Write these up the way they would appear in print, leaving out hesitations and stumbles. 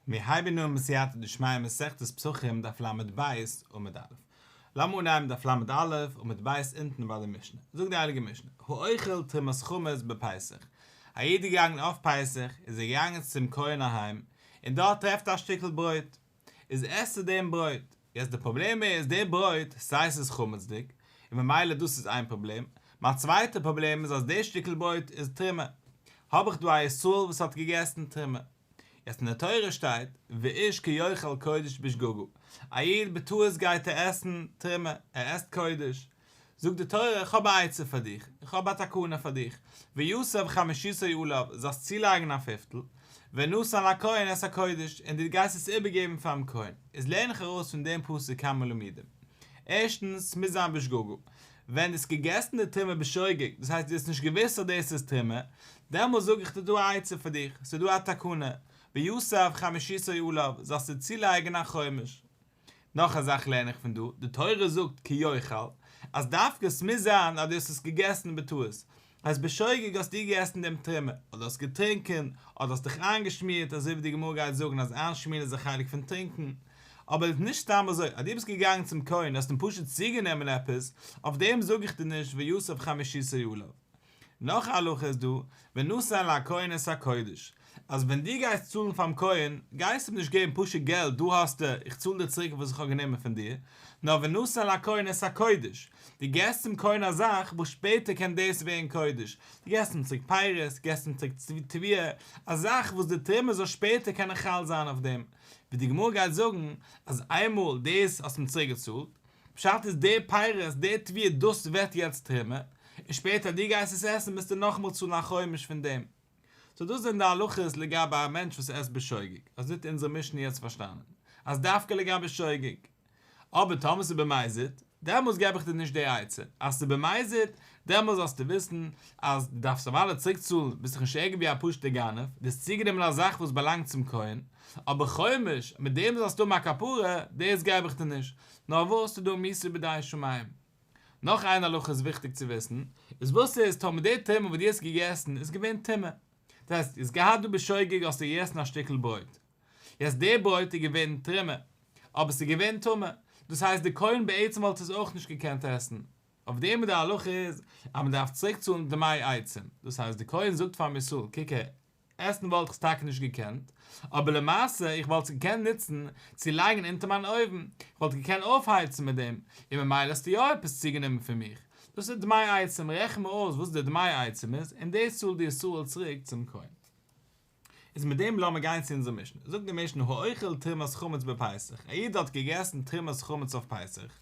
מיר הייבן אן בסייעתא דשמיא מסכת פסחים דף לב עמוד א'. לאמיר אנהייבן דף לא עמוד ב' אונטן ביי די משנה. זאגט די הייליגע משנה, האוכל תרומת חמץ בפסח, א איד איז געגאנגען אויף פסח, איז ער געגאנגען צום כהן אהיים, און דארט טרעפט ער א שטיקל ברויט, איז עסט ער דעם ברויט, יעצט די פראבלעם איז די ברויט סיי ס'איז חמצ'דיג, און ממילא דאס איז איין פראבלעם, מיין צווייטע פראבלעם איז אז די שטיקל ברויט איז תרומה, האב איך דא א ישראל וואס האט געגעסן תרומה. יעצט אין די תורה שטייט ואיש כי יאכל קודש בשגגה, א איד בטעות גייט ער עסן תרומה, ער עסט קודש, זאגט די תורה איך האב א עצה פאר דיך, איך האב א תקנה פאר דיך, ויסב חמישיתו עליו, זאלסט צולייגן א פיפטל, ונתן לכהן את הקודש, און דו גייסט עס איבערגעבן פאר'ן כהן. איז לערן איך ארויס פון דעם פסוק כמה לימודים. ערשטנס, ס'מוז זיין בשגגה. ווען דו האסט געגעסן די תרומה בשוגג, דאס הייסט דו האסט נישט געוואוסט אז דאס איז תרומה, דעמאלס זאג איך דיר דא א עצה פאר דיך, ס'איז דא א תקנה, ויסב חמישיתו עליו, זאלסטו צולייגן א חומש. נאך א זאך לערן איך פון דא, די תורה זאגט כי יאכל, אז דווקא ס'מוז זיין אז דו האסט עס געגעסן בטעות, אז בשוגג האסטו געגעסן דעם תרומה, אדער האסט געטרינקען, אדער האסט דיך איינגעשמירט, אזוי ווי די גמרא גייט זאגן אז איינשמירן איז א חלק פון טרינקען, אבער נישט סתם אזוי, אז דו ביסט געגאנגען צום כהן און האסט אים פשוט צוגענומען עפעס, אויף דעם זאג איך דיר נישט ויסב חמישיתו עליו. נאך א הלכה איז דא, ונתן לכהן את הקודש, אז ווען דו גייסט צאלן פאר'ן כהן, גייסטו אים נישט געבן פשוט געלט, דא האסטו, איך צאל דיר צוריק וואס איך האב גענומען פון דיר, נאר ונתן לכהן את הקודש, דו געסט צום כהן א זאך וואס שפעטער קען דאס ווערן קודש, דו געסט אים צוריק פירות, געסט אים צוריק תבואה, א זאך וואס די תרומה זאל שפעטער קענען חל זיין אויף דעם, ווי די גמרא גייט זאגן אז איינמאל דאס האסט אים צוריק געצאלט, פשט איז די פירות, די תבואה דאס ווערט יעצט תרומה, און שפעטער אז דו גייסט עס עסן מוזטו נאכאמאל צאלן א חומש פון דעם. so דאס זענען די הלכות לגבי א מענטש וואס עסט בשוגג, אזוי האט אונזער משנה יעצט פארשטאנען, אז דווקא לגבי שוגג. אבער טאמער ס'איז במזיד, דעמאלס געב איך דיר נישט די עצה, אז ס'איז במזיד, דעמאלס זאלסטו וויסן אז דו דארפסט אוודאי צוריק צאלן, ביסט דאך נישט ערגער ווי א פשוט'ער גנב, דו האסט צוגענומען א זאך וואס באלאנגט צום כהן, אבער חומש, מיט דעם זאלסטו האבן א כפרה, דאס געב איך דיר נישט, נאר וואס ס'איז דא מיתה בידי שמים. נאך איין הלכה איז וויכטיג צו וויסן, איז וואס איז טאמער די תרומה וואס דו האסט געגעסן איז געווען טמא, דאס הייסט, דו האסט געהאט דא בשוגג האסטו געגעסן א שטיקל ברויט, יעצט די ברויט איז געווען תרומה, אבער ס'איז געווען טמא, דאס הייסט די כהן בעצם וואלט עס אויך נישט געקענט עסן, אויף דעם איז די הלכה איז אז מען דארף צוריק צאלן דמי עצים, דאס הייסט די כהן זאגט פארן ישראל קוק הער, עסן וואלט איך עס טאקע נישט געקענט, אבער למעשה איך וואלט עס געקענט נוצן צו לייגן אונטער מיין אויוון, איך וואלט געקענט אויפהייצן מיט דעם, און ממילא האסטו יא עפעס צוגענומען פון מיך, דאס איז דמי עצים, רעכן מיר אויס וואס די דמי עצים איז, און דאס צאלט די ישראל צוריק צום כהן. איז מיט דעם לאמיר גיין צו אונזער משנה. זאגט די משנה האוכל תרומת חמץ בפסח, א איד האט געגעסן תרומת חמץ אויף פסח,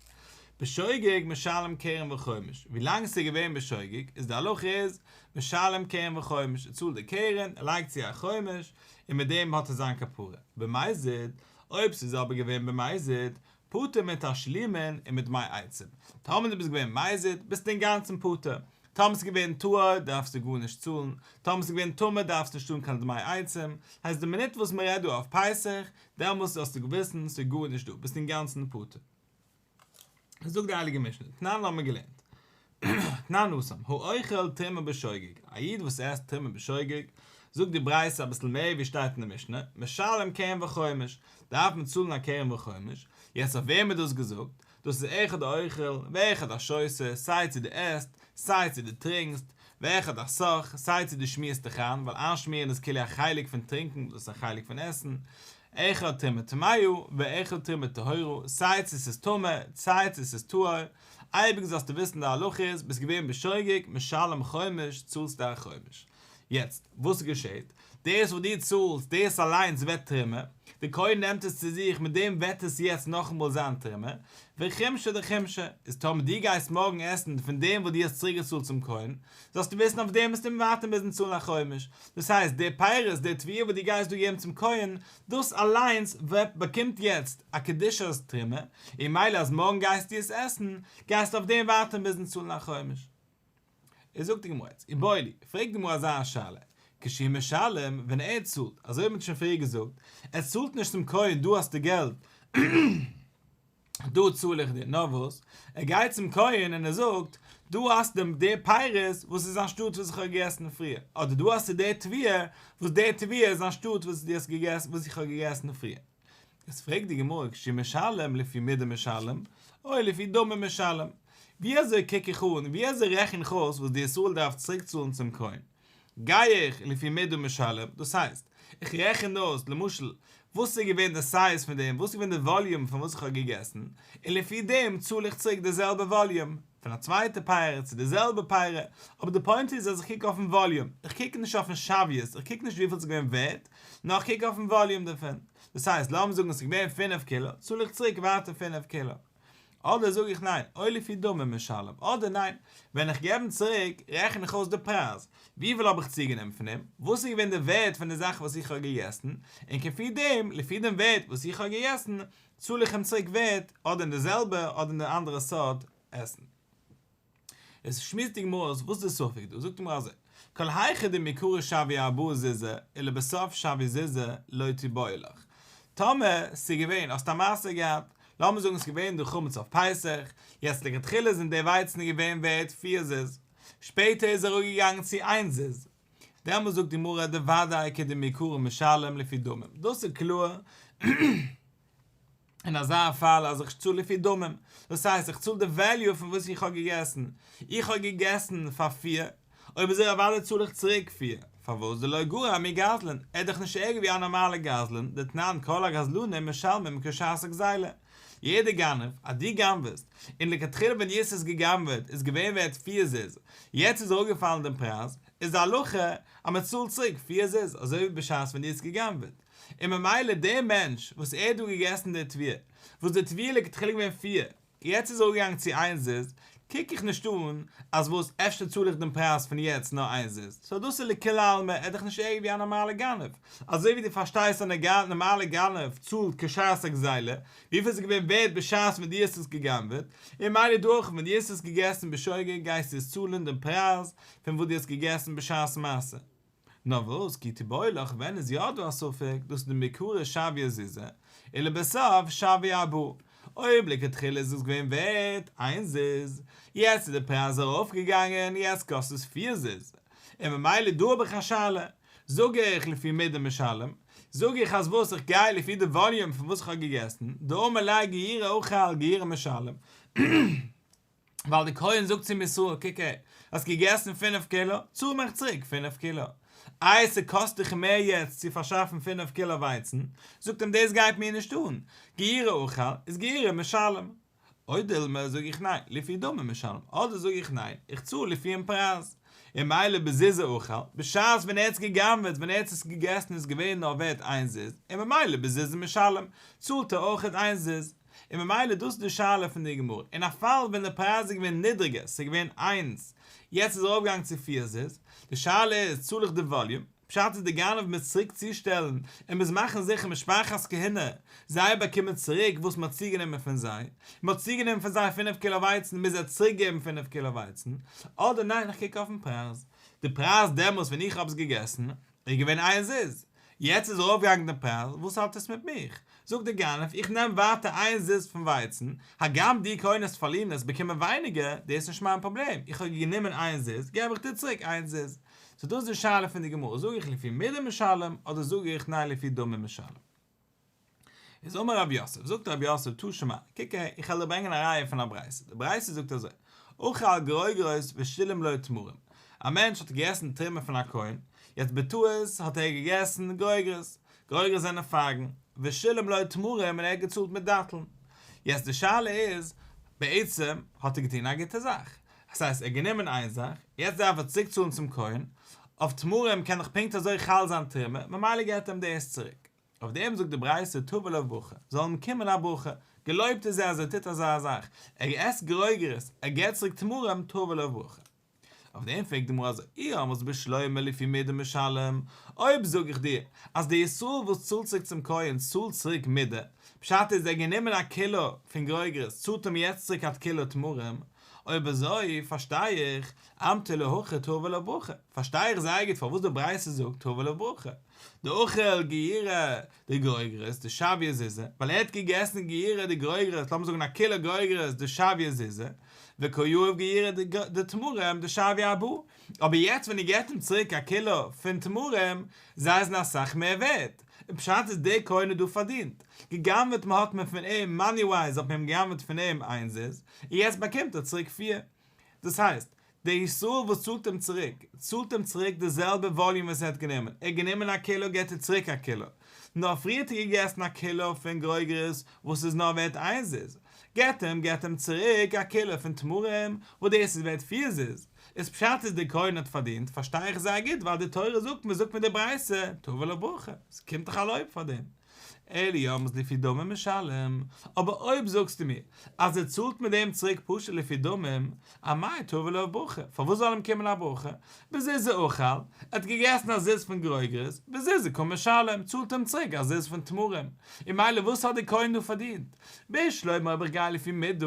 בשוגג משלם קרן וחומש, ווילאנג ס'איז געווען בשוגג, איז די הלכה איז, משלם קרן וחומש, ער צאלט די קרן, ער לייגט צו א חומש, און מיט דעם האט ער זיין כפרה. במזיד, אויב ס'איז אבער געווען במזיד, פטור מתשלומין ומדמי עצים. טאמער דו ביסט געווען מזיד, ביסטו אינגאנצן פטור. טאמער ס'איז געווען טהור, דארפסטו גארנישט צאלן. טאמער ס'איז געווען טמא, דארפסטו נישט צאלן קיין דמי עצים. הייסט די מינוט וואס מ'רעדט דא אויף פסח, דעמאלס זאלסטו וויסן ס'איז גארנישט דא, ביסט אינגאנצן פטור. זאגט די הייליגע משנה, תנן האבן מיר געלערנט, תנן התם, האוכל תרומה בשוגג, א איד וואס עסט תרומה בשוגג, זאגט די ברייתא אביסל מער ווי שטייט אין די משנה, משלם קרן וחומש, דארף מען צאלן א קרן וחומש, יעצט אויף וועם איז דאס געזאגט? דאס איז אחד האוכל, ואחד השותה, סיי צו דו עסט, סיי צו דו טרינקסט, ואחד הסך, סיי צו דו שמירסט דיך איין, ווייל איינשמירן איז כאילו א חלק פון טרינקען, דאס איז א חלק פון עסן, אחד תרומה טמאה ואחד תרומה טהורה, סיי צו ס'איז טמא, סיי צו ס'איז טהור, אייביג זאלסטו וויסן די הלכה איז, ביסט געווען בשוגג, משלם חומש, צאלסטו א חומש. יעצט, וואס געשעט? דאס וואס דו צאלסט, דאס אליינס ווערט תרומה, די כהן נעמט עס צו זיך, מיט דעם וועט עס יעצט נאכאמאל זיין תרומה, וחומשא דחומשא, איז טאמער דו גייסט מארגן עסן פון דעם וואס דו האסט צוריקגעצאלט צום כהן, זאלסטו וויסן אויף דעם וועסטו ווייטער מוזן צאלן א חומש, דאס הייסט די פירות, די תבואה וואס דו גייסט דא געבן צום כהן, דאס אליינס ווערט באקומט יעצט א קדושת תרומה, און מילא אז מארגן גייסטו עס עסן, גייסטו אויף דעם ווייטער מוזן צאלן א חומש. איז זאגט די גמרא יעצט, איבעיא להו, פרעגט די גמרא אזא שאלה, כשהוא משלם, ווען ער צאלט, אזוי ווי מען האט שוין פריער געזאגט, ער צאלט נישט צום כהן דא האסטו געלט, דא צאל איך דיר, נאר וואס, ער גייט צום כהן און ער זאגט, דא האסטו די פירות וואס איז אנשטאט וואס איך האב געגעסן פריער, אדער דא האסטו די תבואה וואס די תבואה איז אנשטאט וואס דו האסט געגעסן וואס איך האב געגעסן פריער. איז פרעגט די גמרא כשהוא משלם לפי מידה משלם או לפי דמים משלם, ווי אזוי קוק איך אן, ווי אזוי רעכן איך אויס וואס די ישראל דארף צוריק צאלן צום כהן, גיי איך לפי מידה משלם, דאס הייסט, איך רעכן אויס, למשל, וואס איז געווען די size פון דעם, וואס איז געווען די volume פון וואס איך האב געגעסן, און לפי דעם צאל איך צוריק די זעלבע volume, פון א צווייטע פירא צו די זעלבע פירא, אבער די point איז אז איך קוק אויפן volume, איך קוק נישט אויפן שוויות, איך קוק נישט וויפיל ס'איז געווען ווערט, נאר איך קוק אויפן volume דערפון. דאס הייסט, לאמיר זאגן עס איז געווען פינף קילא, צאל איך צוריק ווייטער פינף קילא. אדער זאג איך ניין, או לפי דמים משלם, אדער ניין, ווען איך געב אים צוריק, רעכן איך אויס די פרייז, וויפיל האב איך צוגענומען פון אים, וואס איז געווען די ווערט פון די זאך וואס איך האב געגעסן, און כפי דעם, לפי דעם ווערט וואס איך האב געגעסן, צאל איך אים צוריק ווערט, אדער אין די זעלבע אדער אין די אנדערע סארט עסן. עס שמועסט די גמרא אויס וואס איז די ספק דא, זאגט די גמרא אזוי, כל היכא דמעיקרא שויא ארבעה זוזי ולבסוף שויא זוזא לא תיבעי לך, טאמער ס'איז געווען, האסט א מעשה געהאט, לאמיר זאגן ס'איז געווען דא חמץ אויף פסח, יעצט לכתחילה זענען די ווייצן געווען ווערט פיר זוז, שפעטער איז אראפגעגאנגען צו איין זוז, דעמאלס זאגט די גמרא דוודאי כדמעיקרא משלם לפי דמים, דאס איז קלאר, אין אזא פאל אז איך צאל לפי דמים, דאס הייסט איך צאל די value פון וואס איך האב געגעסן, איך האב געגעסן פאר פיר, אויב אזוי אוודאי צאל איך צוריק פיר, פארוואס דלא גרע מגזלן, ער איז דאך נישט ערגער ווי א נארמאלע גזלן, דתנן כל הגזלנים משלמים כשעת הגזילה, יעדער גנב, אז דו גנב'סט, און לכתחילה ווען דו האסט עס געגנב'עט איז געווען ווערט פיר זוז, יעצט איז אראפגעפאלן דעם פרייז, איז די הלכה אז מען צאלט צוריק פיר זוז, אזוי ווי בשעת ווען דו האסט געגנב'עט. און ממילא דער מענטש וואס ער האט דא געגעסן די תבואה, וואס די תבואה לכתחילה געווען פיר, יעצט איז אראפגעגאנגען צו איין זוז, קוק איך נישט אן אז וואס אפשר צאל איך דעם פרייז פון יעצט נאר איין זוז, so דאס איז לכולי עלמא, ער איז דאך נישט ערגער ווי א נארמאלע גנב, אזוי ווי דו פארשטייסט אז א נארמאלע גנב צאלט כשעת הגזילה, וויפיל ס'איז געווען ווערט בשעת ווען דו האסט עס גע'גנב'עט, און ממילא דא אויך ווען דו האסט עס געגעסן בשוגג גייסטו עס צאלן דעם פרייז פון וואס דו האסט געגעסן בשעת מעשה. נאר וואס, כי תיבעי לך, ווען איז יא דא א ספק, דאס איז דמעיקרא שויא זוזא, ולבסוף שויא ארבעה. אויב לכתחילה איז עס געווען ווערט איין זוז, יעצט איז די פרייז ארויפגעגאנגען, יעצט קאסט עס פיר זוז, און ממילא דא האב איך א שאלה, זאג איך לפי מידה משלם, זאג איך אז וואס איך גיי לפי די volume פון וואס איך האב געגעסן, דאמר ליה גיורא אכל גיורא משלם. ווייל די כהן זאגט צום ישראל, קוק הער, האסט געגעסן פינף קילא, צאל מיך צוריק פינף קילא. איי ס'קאסט דיך מער יעצט צו פארשאפן פינף קילא ווייצן, זאגט אים דאס גייט מיר נישט אן, גיורא אכל איז גיורא משלם. או דילמא זאג איך ניין, לפי דמים משלם, אדער זאג איך ניין, איך צאל לפי'ן פרייז. און מילא בזוזא אכל, בשעת ווען ער האט עס גע'גנב'עט, ווען ער האט עס געגעסן איז געווען נאר ווערט איין זוז, און ממילא בזוזא משלם, צאלט ער אויכעט איין זוז. און ממילא דאס איז די שאלה פון די גמרא, אין א פאל ווען די פרייז איז געווען נידריגער, ס'איז געווען איינס, יעצט איז ארויפגעגאנגען צו פיר זוז, די שאלה איז צאל איך די volume, פשט איז די גנב מוז צוריק צושטעלן און מוז מאכן זיכער משפחת כהונה זיי באקומען צוריק וואס מ'האט צוגענומען פון זיי, מ'האט צוגענומען פון זיי פינף קילא ווייצן מוז ער צוריק געבן פינף קילא ווייצן, אדער ניין איך קוק אויפן פרייז, די פרייז דעמאלס ווען איך האב עס געגעסן איז געווען איין זוז, יעצט איז ארויפגעגאנגען די פרייז, וואס האט עס מיט מיך? זאגט דער גנב, איך נעם ווייטער איין זוז פון ווייצן, הגם דו כהן וועסט פארלירן עס באקומען ווייניגער, דאס איז נישט מיין פראבלעם, איך האב גענומען איין זוז, געב איך דיר צוריק איין זוז. so דאס איז די שאלה פון די גמרא, זאג איך לפי מידה משלם, אדער זאג איך ניין לפי דמים משלם? איז אמר רב יוסף, זאגט רב יוסף, תא שמע, קוק אהער, איך וועל דיר ברענגען א ראיה פון א ברייתא, די ברייתא זאגט אזוי, אכל גרוגרות ושילם לו תמרים, א מענטש האט געגעסן תרומה פון א כהן, יעצט בטעות האט ער געגעסן גרוגרות, גרוגרות זענען פייגן, ושילם לו תמרים און ער האט געצאלט מיט דאטלן, יעצט די שאלה איז, בעצם האט ער געטון א גוטע זאך, דאס הייסט ער האט גענומען איין זאך, יעצט דארף ער צוריק צאלן צום כהן, אויף תמרים קען דאך פונקט אזוי חל זיין תרומה, ממילא געבט ער אים דאס צוריק. אויף דעם זאגט די ברייתא תבוא עליו ברכה, זאל אים קומען א ברכה, געלויבט איז ער אז ער טוט אזא זאך, ער עסט גרוגרות, ער געבט צוריק תמרים, תבוא עליו ברכה. אויף דעם פרעגט די גמרא אזוי, אי אמרת בשלמא לפי מידה משלם, אויב זאג איך דיר אז דער ישראל וואס צאלט צוריק צום כהן צאלט צוריק מידה, פשט איז ער האט גענומען א קילא פון גרוגרות צאלט אים יעצט צוריק א קילא תמרים, אויב אזוי פארשטיי איך, אמטו להכי תבוא עליו ברכה, פארשטיי איך זייער גוט פארוואס די ברייתא זאגט תבוא עליו ברכה. דאכל גיורא דגרוגרות דשויא זוזא, ווייל ער האט געגעסן גיורא דגרוגרות, לאמיר זאגן א קילא גרוגרות דשויא זוזא, וקא יהיב גיורא דתמרים דשויא ארבעה, אבער יעצט ווען ער געבט אים צוריק א קילא פון תמרים, זיי זענען אסאך מער ווערט, און פשט איז דער כהן האט דא פארדינט, גע'גנב'עט מען האט מען פון אים מאני ווייז האט מען אים גע'גנב'עט פון אים איין זוז, און יעצט באקומט ער צוריק פיר. דאס הייסט, דער ישראל וואס צאלט אים צוריק, צאלט אים צוריק די זעלבע volume וואס ער האט גענומען, ער האט גענומען א קילא געט ער צוריק א קילא, נאר פריער האט ער געגעסן א קילא פון גרוגרות וואס איז נאר ווערט איין זוז, געט אים געט אים צוריק א קילא פון תמרים וואס דאס איז ווערט פיר זוז, איז פשט איז דער כהן האט פארדינט, פארשטיי איך זייער גוט ווייל די תורה זאגט מיר זאגט מיר די ברייתא תבוא עליו ברכה, ס'קומט דאך א לויב פאר דעם. אלא אי אמרת לפי דמים משלם, אבער אויב זאגסטו מיר אז ער צאלט מיט דעם צוריק פשוט לפי דמים, אמאי תבוא עליו ברכה, פארוואס זאל אים קומען א ברכה? בזוזא אכל, ער האט געגעסן א זוז פון גרוגרות, בזוזא קא משלם, צאלט אים צוריק א זוז פון תמרים, און מילא וואס האט דער כהן דא פארדינט? בשלמא אויב איך גיי לפי מידה,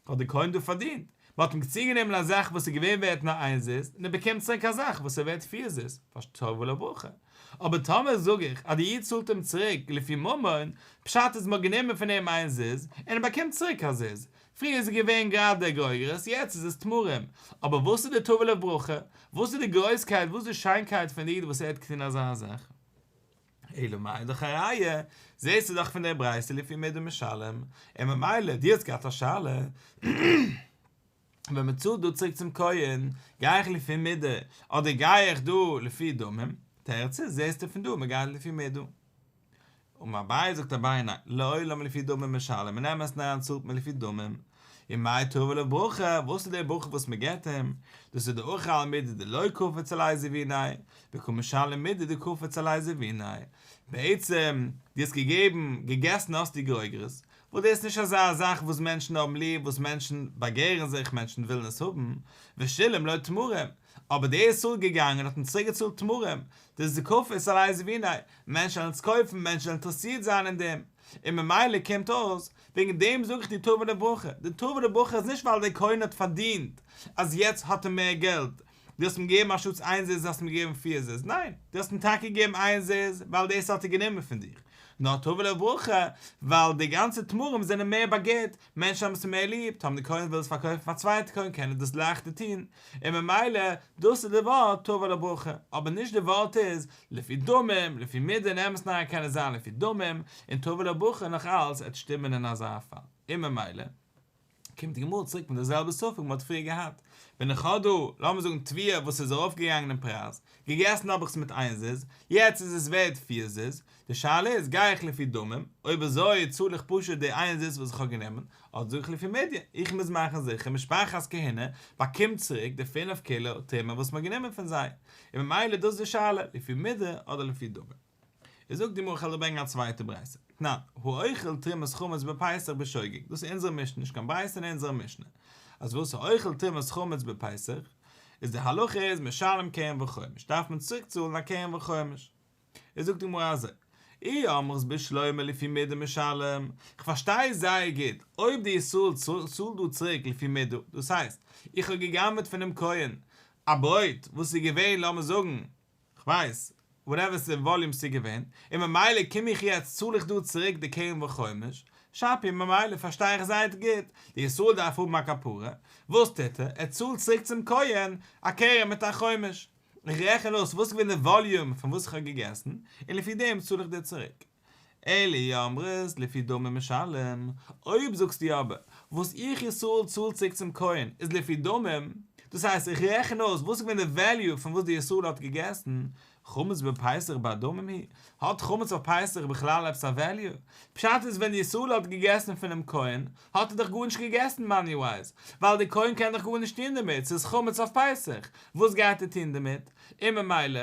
האט דער כהן דא פארדינט? מען האט אים צוגענומען א זאך וואס איז געווען ווערט נאר איין זוז, און ער באקומט צוריק א זאך וואס איז ווערט פיר זוז, פארוואס תבוא עליו ברכה. אבער טאמער זאג איך אז די איד צאלט אים צוריק לפי ממון, פשט איז מ'האט גענומען פון אים איין זוז, און ער באקומט צוריק א זוז. פריער איז עס געווען גראדע גרוגרות, יעצט איז עס תמרים. אבער וואס איז די תבוא עליו ברכה? וואס איז די גרויסקייט, וואס איז די שיינקייט פון די איד וואס ער האט געטון אזא זאך? אלא מאי דאך א ראיה, זעסטו דאך פון דער ברייתא לפי מידה משלם, און ממילא דו האסט געהאט א שאלה, ווען מען צאלט דא צוריק צום כהן, גיי איך לפי מידה, אדער גיי איך דא לפי דמים, תירוץ איז, זעסטו פון דא מען גייט לפי מידה. אמר אביי זאגט אביי ניין, לעולם לפי דמים משלם, אין אמת'ן אריין צאלט מען לפי דמים, ומאי תבוא עליו ברכה, וואס איז די ברכה וואס מען געבט אים? דאס איז דאכל מידי דלא קפיץ עליה זביניה, וקא משלם מידי דקפיץ עליה זביניה. בעצם, דו האסט געגעבן, געגעסן האסטו גרוגרות, וואס דאס איז נישט אזא זאך וואס מענטשן האבן ליב, וואס מענטשן באגערן זיך, מענטשן ווילן עס האבן, ושילם לו תמרים, אבער דער איז צוריק געגאנגען און האט אים צוריק געצאלט תמרים, דאס איז דקפיץ עליה זביניה, מענטשן וועלן עס קויפן, מענטשן וועלן אינטערעסירט זיין אין דעם, און ממילא קומט אויס, וועגן דעם זאג איך דיר תבוא עליו ברכה, די תבוא עליו ברכה איז נישט ווייל דער כהן האט פארדינט אז יעצט האט ער מער געלט, דו האסט אים געגעבן אנשטאטס איין זוז האסטו אים געגעבן פיר זוז, ניין, דו האסט אים טאקע געגעבן איין זוז ווייל דאס האט ער גענומען פון דיך, נאר תבוא עליו ברכה ווייל די גאנצע תמרים זענען מער באגערט, מענטשן האבן עס מער ליב, טאמער די כהן וויל עס פארקויפן פאר א צווייטע כהן קען ער דאס לייכטער טון, און ממילא דאס איז די ווארט תבוא עליו ברכה, אבער נישט די ווארט איז לפי דמים, לפי מידה אין אמת'ן אריין קען עס זיין לפי דמים, און תבוא עליו ברכה נאך אלס עט שטימען אין אזא פאל, און ממילא קומט די גמרא צוריק מיט די זעלבע ספק מען האט פריער געהאט, ווען איך האב דא, לאמיר זאגן תבואה וואס איז ארויפגעגאנגען אין פרייז, געגעסן האב איך עס מיט איין זוז, יעצט איז עס ווערט פיר זוז, די שאלה איז גיי איך לפי דמים, אויב אזוי צאל איך פשוט די איין זוז וואס איך האב גענומען, אדער זאג איך לפי מידה, איך מוז מאכן זיכער משפחת כהונה באקומט צוריק די פינף קילא תרומה וואס מען האט גענומען פון זיי, און ממילא דאס איז די שאלה, לפי מידה אדער לפי דמים. איז זאגט די גמרא כ'וועל דיר ברענגען א צווייטע ברייתא, תנן, האוכל תרומת חמץ בפסח בשוגג, דאס איז אונזערע משנה, נישט קיין ברייתא אין אונזערע משנה, אז וואס האוכל תרומת חמץ בפסח, איז די הלכה איז משלם קרן וחומש, דארף מען צוריק צאלן א קרן וחומש. איז זאגט די גמרא אזוי, אי אמרת בשלמא לפי מידה משלם, כ'פארשטיי זייער גוט, אויב די ישראל צאלט דא צוריק לפי מידה, דאס הייסט, איך האב גע'גנב'עט פונעם כהן א ברויט וואס איז געווען לאמיר זאגן כ'ווייס, whatever ס'איז volume ס'איז געווען, און ממילא קום איך יעצט צאל איך דא צוריק די קרן וחומש, שפיר ממילא פארשטיי איך זייער גוט, די ישראל דארף האבן א כפרה, וואס טוט ער? ער צאלט צוריק צום כהן א קרן מיט א חומש, איך רעכן אויס וואס איז געווען די volume פון וואס איך האב געגעסן, און לפי דעם צאל איך דיר צוריק. אלא אי אמרת לפי דמים משלם, אויב זאגסטו אבער, וואס איך ישראל צאל צוריק צום כהן איז לפי דמים, דאס הייסט איך רעכן אויס וואס איז געווען די value פון וואס די ישראל האט געגעסן, חמץ בפסח בר דמים הוא, האט חמץ אויף פסח בכלל עפעס א value? פשט איז ווען די ישראל האט געגעסן פונעם כהן, האט ער דאך גארנישט געגעסן money wise, ווייל די כהן קען דאך גארנישט טון דערמיט, ס'איז חמץ אויף פסח, וואס גייט ער טון דערמיט? און ממילא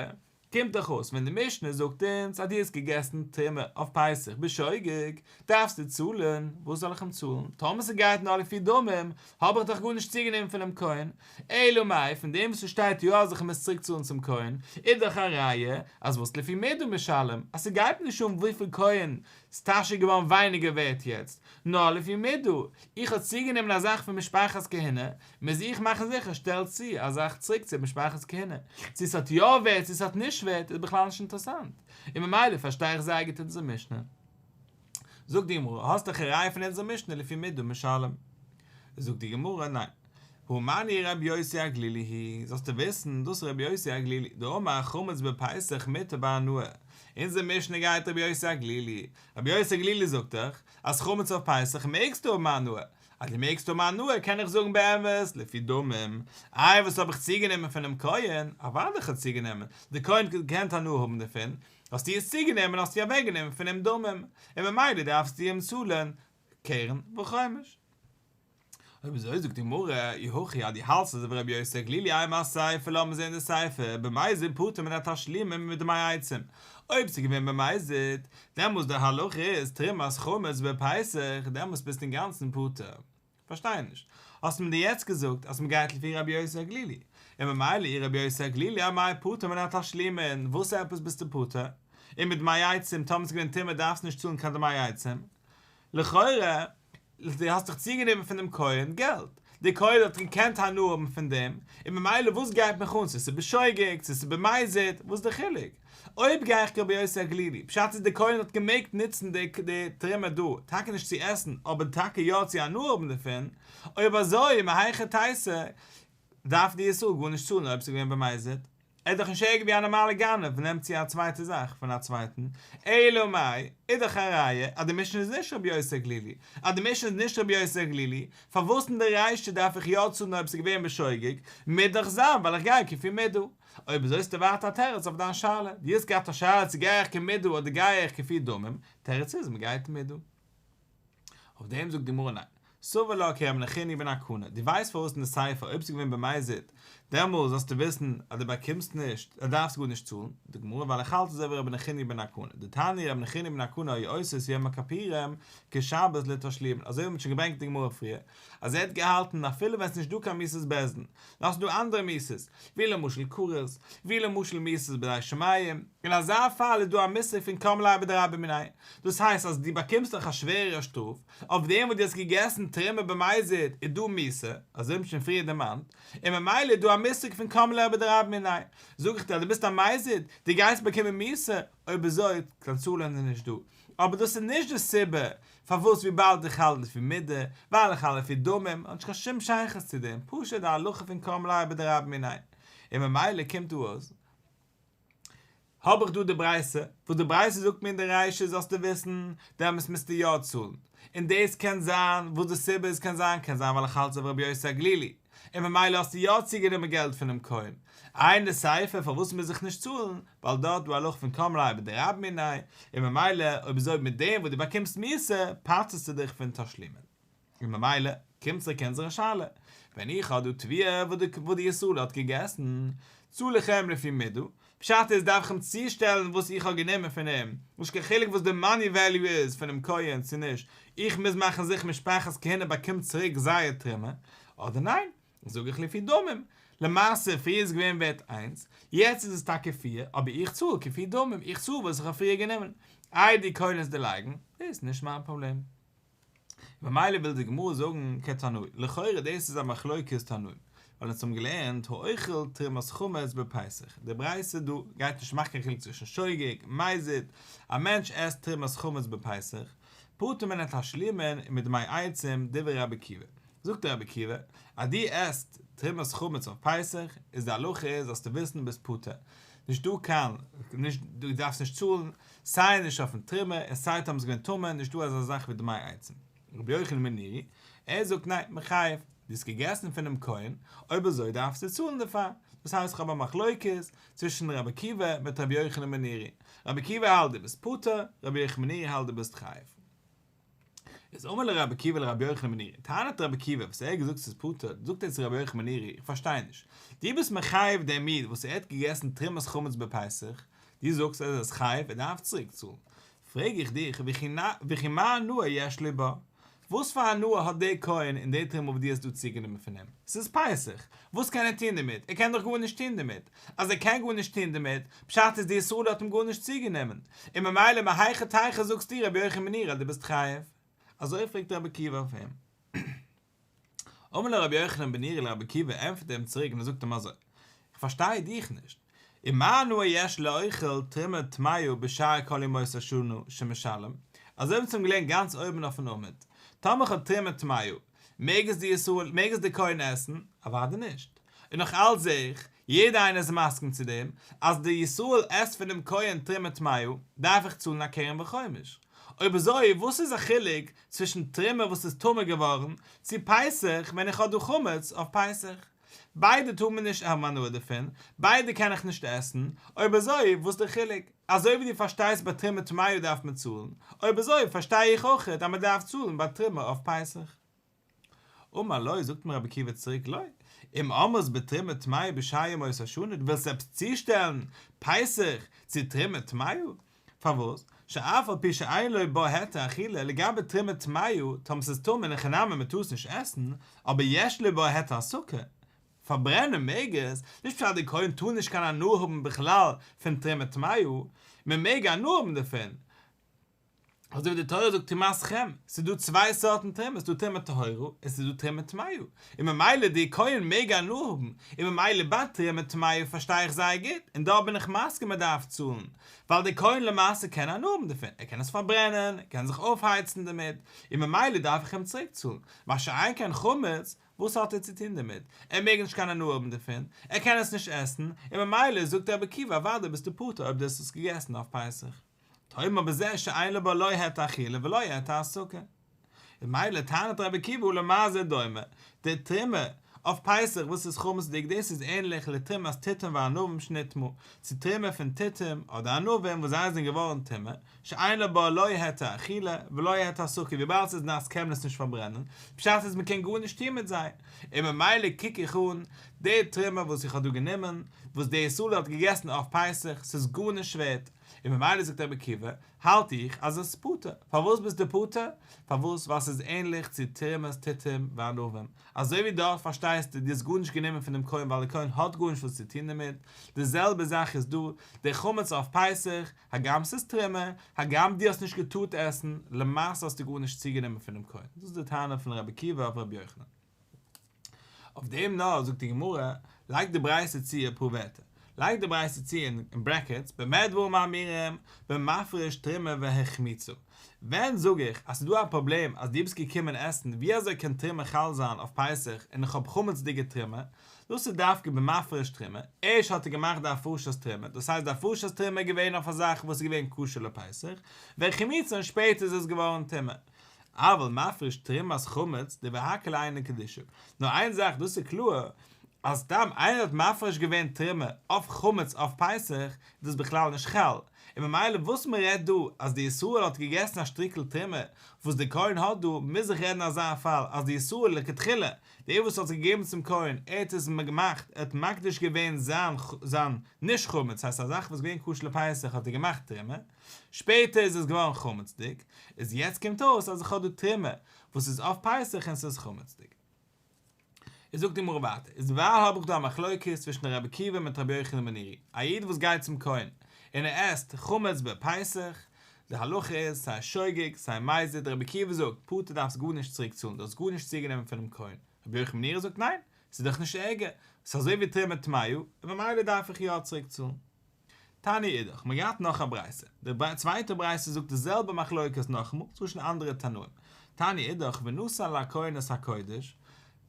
קומט דאך אויס ווען די משנה זאגט אונז אז דו האסט געגעסן תרומה אויף פסח בשוגג, דארפסטו צאלן, וואס זאל איך אים צאלן? טאמער ס'גייט נאר לפי דמים, האב איך דאך גארנישט צוגענומען פונעם כהן, אלא מאי פון דעם וואס ס'שטייט יא אז איך מוז צוריק צאלן צום כהן, איז דאך א ראיה אז וואס לפי מידה משלם, אז ס'גייט נישט אן וויפיל כהן ס'טאש איז געווארן ווייניגער ווערט יעצט, נאר לפי מידה, איך האב צוגענומען א זאך פון משפחת כהונה, מוז איך מאכן זיכער שטעל צו א זאך צוריק צו משפחת כהונה, צו ס'האט יא ווערט צו ס'האט נישט ווערט איז בכלל נישט אינטערעסאנט, און ממילא פארשטיי איך זייער גוט אונזער משנה. זאגט די גמרא, האסט דאך א ראיה פון אונזער משנה לפי מידה משלם. זאגט די גמרא, ניין. הא מני רבי יוסי הגלילי היא, זאלסטו וויסן, דאס איז רבי יוסי הגלילי, דאמר חמץ בפסח מותר בהנאה, אונזער משנה גייט רבי יוסי הגלילי, רבי יוסי הגלילי זאגט דאך אז חמץ אויף פסח מעגסטו האבן הנאה, אז דו מעגסט האבן הנאה קען איך זאגן באמת לפי דמים, איי וואס האב איך צוגענומען פונעם כהן, אוודאי איך האב צוגענומען, דער כהן האט געקענט הנאה האבן דערפון, האסטו עס צוגענומען האסטו אוועקגענומען פון אים דמים, און ממילא דארפסטו אים צאלן קרן וחומש. אויב אזוי זאגט די גמרא, אי הכי אז דו האלטסט אזוי ווי רבי יוסי הגלילי אימא אסיפא לאמיר זען די סיפא, במזיד פטור מן התשלומין ומדמי עצים, אויב ס'איז געווען במזיד, דעמאלס די הלכה איז תרומת חמץ בפסח, דעמאלס ביסטו אינגאנצן פטור. פארשטיי נישט. האסט מיר דיר יעצט געזאגט אז מ'גייט לפי רבי יוסי הגלילי, און ממילא אי רבי יוסי הגלילי אמאי פטור מן התשלומין, וואס עפעס ביסטו פטור? ומדמי עצים, טאמער ס'איז געווען טומאה דארפסטו נישט צאלן קיין דמי עצים. לכאורה דו האסט דאך צוגענומען פון דעם כהן געלט, דער כהן האט געקענט הנאה האבן פון דעם, און ממילא וואס גייט מיך אן צו ס'איז בשוגג צו ס'איז במזיד, וואס איז דער חילוק? אויב גיי איך כרבי יוסי הגלילי, פשט איז דער כהן האט געמעגט נוצן די תרומה דא, טאקע נישט צו עסן, אבער טאקע יא צו הנאה האבן דערפון, אויב אזוי מהיכא תיתי דארף די ישראל גארנישט צאלן אויב ס'איז געווען במזיד. ער איז דאך נישט ערגער ווי א נארמאלע גנב וואס נעמט צו א צווייטע זאך פון א צווייטן, אלא מאי, איז דאך א ראיה אז די משנה איז נישט רבי יוסי הגלילי, אז די משנה איז נישט רבי יוסי הגלילי, פארוואס אין די רישא דארף איך יא צאלן אויב ס'איז געווען בשוגג, מוז דאך זיין ווייל איך גיי כפי מידה. אויב אזוי האסטו ווייטער א תירוץ אויף דיין שאלה, דו האסט געהאט א שאלה צו גיי איך כמידה אדער גיי איך כפי דמים, תירוץ איז מ'גייט מידה. אויף דעם זאגט די גמרא ניין, סבר לה כרבי נחוניא בן הקנה, דו ווייסט פארוואס אין די סיפא אויב ס'איז געווען במזיד, דעמאלס זאלסטו וויסן אז דו באקומסט נישט, דו דארפסט גארנישט צאלן, זאגט די גמרא ווייל איך האלט אזוי ווי רבי נחוניא בן הקנה, דתניא רבי נחוניא בן הקנה היה עושה את יום הכפורים כשבת לתשלומין, אזוי ווי מ'האט שוין געברענגט אין די גמרא פריער, אז ער האט געהאלטן אפילו ווען ס'איז נישט דא קיין מיתת בית דין, נאר ס'איז דא אנדערע מיתות, ווי למשל כרת, ווי למשל מיתות בידי שמים, אין אזא פאל איז דא א מושג פון קם ליה בדרבה מיניה, דאס הייסט אז דו באקומסט דאך א שווערערע שטראף, אויף דעם וואס דו האסט געגעסן תרומה במזיד איז דא מיתה, אזוי האט מען שוין פריער דערמאנט, און ממילא איז דא א מושג פון קם ליה בדרבה מיניה, זאג איך דיר אז דו ביסט א מזיד, דו גייסט באקומען מיתה, אויב אזוי קיין צאלען איז נישט דא, אבער דאס איז נישט די סיבה פארוואס וויבאלד איך האלט לפי מידה, ווייל איך האלט לפי דמים, האט נישט קיין שום שייכות צו דעם, פשוט די הלכה פון קם ליה בדרבה מיניה, און ממילא קומט דא אויס, האב איך דא די ברייתא, וואס די ברייתא זאגט מיר אין די רישא זאלסטו וויסן, דעמאלטס מוזטו יא צאלן, און דאס קען זיין, וואס די סיבה איז קען זיין, קען זיין ווייל איך האלט אזוי ווי רבי יוסי הגלילי, און ממילא האסטו יא צוגענומען געלט פונעם כהן. איי אין די סיפא פארוואס מוז איך נישט צאלן, ווייל דארט דא הלכה פון קם ליה בדרבה מיניה, און ממילא אויב אזוי מיט דעם וואס דו באקומסט מיתה פטר'סטו דיך פון תשלומין. און ממילא קומט צוריק אונזערע שאלה, ווען איך האב דא תבואה וואס די ישראל האט געגעסן, צאל איך אים לפי מידה, פשט איז דארף איך אים צושטעלן וואס איך האב גענומען פון אים, נישט קיין חילוק וואס די money value איז פונעם כהן צו נישט, איך מוז מאכן זיכער משפחת כהונה באקומט צוריק זייער תרומה, אדער ניין, זאג איך לפי דמים, למעשה פריער איז געווען ווערט איינס, יעצט איז עס טאקע פיר, אבער איך צאל כפי דמים, איך צאל וואס איך האב פריער גענומען, איי די כהן איז דערלייגן, דאס איז נישט מיין פראבלעם. ממילא וויל די גמרא זאגן כתנאי, לכאורה דאס איז א מחלוקת תנאים, ווייל אונז האבן געלערנט האוכל תרומת חמץ בפסח, די ברייתא דא גייט נישט מאכן קיין חילוק צווישן שוגג, מזיד, א מענטש עסט תרומת חמץ בפסח, פטור מן התשלומין ומדמי עצים דברי רבי עקיבא, זאגט רבי עקיבא, אז דו עסט תרומת חמץ אויף פסח, איז די הלכה איז זאלסטו וויסן ביסט פטור, נישט דא קיין, נישט דו דארפסט נישט צאלן, סיי נישט אויפן תרומה און סיי טאמער ס'איז געווען טמא, נישט דא אזא זאך ווי דמי עצים. רבי יוחנן בן נורי, ער זאגט ניין, מחייב, דו האסט געגעסן פונעם כהן, אויב אזוי דארפסטו צאלן דערפאר. דאס הייסט כ'האב א מחלוקת צווישן רבי עקיבא מיט רבי יוחנן בן נורי. רבי עקיבא האלט דו ביסט פטור, רבי יוחנן בן נורי האלט דו ביסט חייב. איז אמר ליה רבי עקיבא לרבי יוחנן בן נורי, טענה'ט רבי עקיבא וואס ער האט געזאגט ס'איז פטור, זאגט ער צו רבי יוחנן בן נורי, איך פארשטיי נישט, דו ביסט מחייב דעם איד וואס ער האט געגעסן תרומת חמץ בפסח, דו זאגסט אז ער איז חייב ער דארף צוריק צאלן, פרעג איך דיך, וכי מה הנאה יש לו בה? וואס פאר הנאה האט דער כהן אין די תרומה וואס דו האסט דא צוגענומען פון אים? ס'איז פסח, וואס קען ער טון דערמיט? ער קען דאך גארנישט טון דערמיט. אז ער קען גארנישט טון דערמיט, פשט איז די ישראל האט אים גארנישט צוגענומען, און ממילא מהיכא תיתי זאגסטו רבי יוחנן בן נורי אז דו ביסט חייב? אזוי פרעגט רבי עקיבא אויף אים. אמר לו רבי יוחנן בן נורי לרבי עקיבא ענטפערט ער אים צוריק און ער זאגט אים אזוי, איך פארשטיי דיך נישט, ומה הנאה יש לאוכל תרומה טמאה בשאר כל ימות השנה שמשלם, אזוי ווי אונז האבן געלערנט גאנץ אויבן אויפן עמוד, טאמער איך האב תרומה טמאה. מעג עס די ישראל, מעג עס די כהן עסן? אוודאי נישט. און נאך אלץ זעה איך, יעדער איינער איז מסכים צו דעם, אז די ישראל עסט פונעם כהן תרומה טמאה, דארף איך צאלן א קרן וחומש. אויב אזוי וואס איז א חילוק צווישן תרומה וואס איז טמא געווארן, צו פסח ווען איך האב דא חמץ אויף פסח? ביידע טאר מען נישט האבן הנאה דערפון, ביידע קען איך נישט עסן, אויב אזוי וואס די חילוק? אזוי ווי דו פארשטייסט ביי תרומה טמאה דארף מען צאלן, אויב אזוי פארשטיי איך אויכעט אז מען דארף צאלן ביי תרומה אויף פסח. אמר לו, זאגט אים רבי עקיבא צוריק, לא, אם אמרת בתרומה טמאה בשאר ימות השנה, דו ווילסט עפעס צושטעלן פסח צו תרומה טמאה? פארוואס? שאף על פי שאין לו בה היתר אכילה, לגבי תרומה טמאה, טאמער ס'איז טמא אין הכי נמי מ'טאר עס נישט עסן, אבער יש לו בה היתר הסקה, פארברענען מעג עס, נישט פשט אז די כהן טאר נישט קיין הנאה האבן בכלל פון תרומה טמאה, מען מעג הנאה האבן דערפון, אזוי ווי די תורה זאגט תרומתכם, ס'איז דא צוויי סארטן תרומות, ס'איז דא תרומה טהורה און ס'איז דא תרומה טמאה, און ממילא די כהן מעג הנאה האבן, און ממילא ביי תרומה טמאה פארשטיי איך זייער גוט, און דארט בין איך מסכים מען דארף צאלן, ווייל די כהן למעשה קען הנאה האבן דערפון, ער קען עס פארברענען, ער קען זיך אויפהייצן דערמיט, און ממילא דארף איך אים צוריק צאלן, מה שאין כן חמץ, וואס האט ער צו טון דערמיט? ער מעג נישט קיין הנאה האבן דערפון, ער קען עס נישט עסן, און ממילא זאגט רבי עקיבא אוודאי ביסטו פטור אויב דו האסט עס געגעסן אויף פסח. תאמר בזה שאין לו בה לא היתר אכילה ולא היתר הסקה. און ממילא טענה'ט רבי עקיבא למה זה דומה, די תרומה אויף פסח וואס איז חמצ'דיג דאס איז ענליך לתרומת תותים וענבים שנטמאו, צו תרומה פון תותים אדער ענבים וואס זיי זענען געווארן טמא, שאין לו בה לא היתר אכילה ולא היתר הסקה וויבאלד ס'איז נאס קען מען עס נישט פארברענען, פשט איז מ'קען גארנישט טון מיט זיי, און ממילא קוק איך אן די תרומה וואס איך האב דא גענומען, וואס דער ישראל האט געגעסן אויף פסח, ס'איז גארנישט ווערט, און ממילא זאגט רבי עקיבא, האלט איך אז עס איז פטור, פארוואס ביסטו פטור? פארוואס? ווייל ס'איז ענליך צו תרומת תותים וענבים, אזוי ווי דארט פארשטייסטו דו האסט גארנישט גענומען פון דעם כהן ווייל דער כהן האט גארנישט וואס צו טון דערמיט, די זעלבע זאך איז דא, דער חמץ אויף פסח, הגם ס'איז תרומה, הגם דו האסט נישט געטארט עסן, למעשה האסטו גארנישט צוגענומען פונעם כהן. דאס איז די טענה פון רבי עקיבא אויף רבי יוחנן. אויף דעם נאר זאגט די גמרא, לייגט די ברייתא צו אפאר ווערטער, לייגט די ברייתא צו אין brackets, במה דברים אמורים, במפריש תרומה והחמיצה. ווען זאג איך אז ס'איז דא א פראבלעם אז דו ביסט געקומען עסן, ווי אזוי קען תרומה חל זיין אויף פסח און איך האב חמצ'דיגע תרומה? דאס איז דווקא במפריש תרומה, ערשט האט ער געמאכט די הפרשת תרומה, דאס הייסט די הפרשת תרומה איז געווען אויף א זאך וואס איז געווען כשר לפסח, והחמיצה און שפעטער איז עס געווארן טמא. אבל מפריש תרומת חמץ דברי הכל אינה קדושה. נאר איין זאך דאס איז קלאר, אז סתם איינער האט מפריש געווען תרומה אויף חמץ אויף פסח, איז דאס בכלל נישט חל, און ממילא וואס מען רעדט דא אז די ישראל האט געגעסן א שטריקל תרומה וואס די כהן האט דא, מוז זיך רעדן אזא פאל אז די ישראל לכתחילה דער וואס האט עס געגעבן צום כהן, ער האט עס געמאכט, ער האט מקדיש געווען זיין זיין נישט חמץ, ס'הייסט א זאך וואס איז געווען כשר לפסח האט ער געמאכט תרומה, שפעטער איז עס געווארן חמצ'דיג, איז יעצט קומט אויס אז איך האב דא תרומה וואס איז אויף פסח און ס'איז חמצ'דיג. איז זאגט די גמרא ווייטער, איז דערווייל האב איך דא א מחלוקת צווישן רבי עקיבא מיט רבי יוחנן בן נורי, א איד וואס גייט צום כהן און ער עסט חמץ בפסח, די הלכה איז סיי שוגג סיי מזיד, רבי עקיבא זאגט, פטור דארפסט גארנישט צוריק צאלן, דו האסט גארנישט צוגענומען פונעם כהן, רבי יוחנן בן נורי זאגט ניין, ס'איז דאך נישט ערגער, ס'איז אזוי ווי תרומה טמאה, און ממילא דארף איך יא צוריק צאלן. תניא אידך, מ'האט געהאט נאך א ברייתא, די צווייטע ברייתא זאגט די זעלבע מחלוקת נאכאמאל, צווישן אנדערע תנאים, תניא אידך ונתן לכהן את הקודש,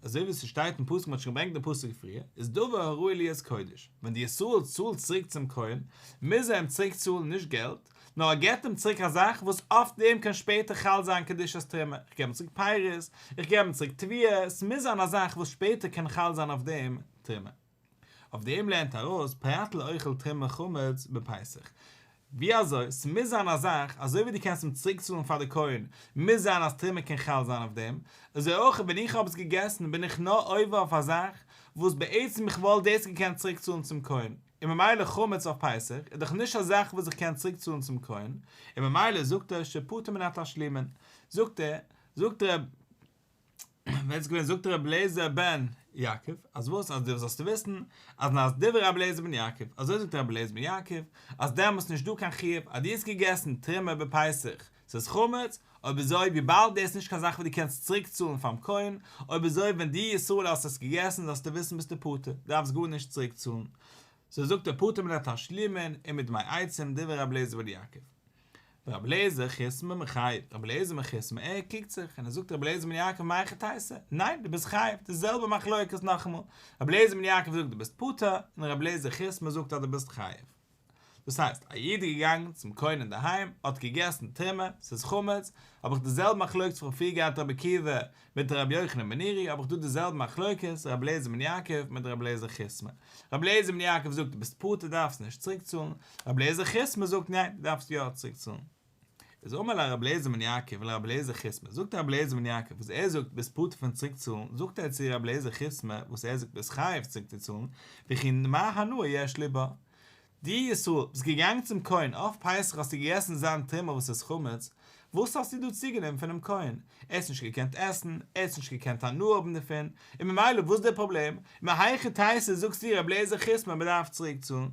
אזוי ווי ס'שטייט אין פסוק, מ'האט שוין געברענגט די פסוק פריער, איז דבר הראוי להיות קודש, ווען די ישראל צאלט צוריק צום כהן, מוז ער אים צוריק צאלן נישט געלט, נאר ער געבט אים צוריק א זאך וואס אויף דעם קען שפעטער חל זיין קדושת תרומה, איך געב אים צוריק פירות, איך געב אים צוריק תבואה, ס'מוז זיין א זאך וואס שפעטער קען חל זיין אויף דעם תרומה. אויף דעם לערנט ארויס פרט לאוכל תרומה חמץ בפסח. ווי אזוי? ס'מוז זיין א זאך, אזוי ווי דו קענסט אים צוריקצאלן פאר די כהן, מוז זיין אז תרומה קען חל זיין אויף דעם, אזוי אויך ווען איך האב עס געגעסן בין איך נאר עובר אויף א זאך וואס בעצם איך וואלט דאס געקענט צוריקצאלן צום כהן, און ממילא חמץ אויף פסח איז דאך נישט א זאך וואס איך קען צוריקצאלן צום כהן, און ממילא זאגט ער שפטור מן התשלומין, זאגט ער, זאגט ר'. ווער איז געווען זאגט רבי אליעזר בן יעקב אז וואס אז דו זאלסט וויסן אז אז דברי רבי אליעזר בן יעקב אזוי זאגט רבי אליעזר בן יעקב אז דעמאלטס נישט דא קיין חיוב אז דו האסט געגעסן תרומה בפסח ס'איז חמץ אויב אזוי וויבאלד דאס איז נישט קיין זאך וואס דו קענסט צוריק צאלן פאר'ן כהן אויב אזוי ווען דו ישראל האסט עס געגעסן זאלסטו וויסן ביסטו פטור דארפסט גארנישט צוריק צאלן אזוי זאגט ער פטור מן התשלומין ומדמי עצים דברי רבי אליעזר בן יעקב. ורבי אליעזר חיסמא מחייב, רבי אליעזר מחוסמא ער קריגט זיך און ער זאגט רבי אליעזר בן יעקב מהיכי תיתי, ניין דו ביסט חייב, די זעלבע מחלוקת נאכאמאל, רבי אליעזר בן יעקב זאגט דו ביסט פטור, און רבי אליעזר חיסמא זאגט אז דו ביסט חייב. דאס הייסט, א איד איז געגאנגען צום כהן אינדערהיים, האט געגעסן תרומה, ס'איז חמץ, האב איך די זעלבע מחלוקת וואס כ'האב פריער געהאט רבי עקיבא מיט רבי יוחנן בן נורי, האב איך דא די זעלבע מחלוקת רבי אליעזר בן יעקב מיט רבי אליעזר חיסמא. רבי אליעזר בן יעקב זאגט דו ביסט פטור דארפסט נישט צוריקצאלן, רבי אליעזר חיסמא זאגט ניין דו דארפסט יא צוריקצאלן. איז אמר ליה רבי אליעזר בן יעקב לרבי אליעזר חיסמא, זאגט רבי אליעזר בן יעקב וואס ער זאגט ביסט פטור פון צוריקצאלן, זאגט ער צו רבי אליעזר חיסמא וואס ער זאגט ביסט חייב צוריקצוצאלן, וכי מה הנאה יש לי בה? דו ישראל, ביסט געגאנגען צום כהן אויף פסח האסטו געגעסן זיין תרומה וואס איז חמץ, וואס האסטו דא צוגענומען פונעם כהן? ער האט נישט געקענט עסן, ער האט נישט געקענט הנאה האבן דערפון, און ממילא וואס איז דער פראבלעם? מהיכי תיתי זאגסטו רבי אליעזר חיסמא מען דארף צוריקצאלן?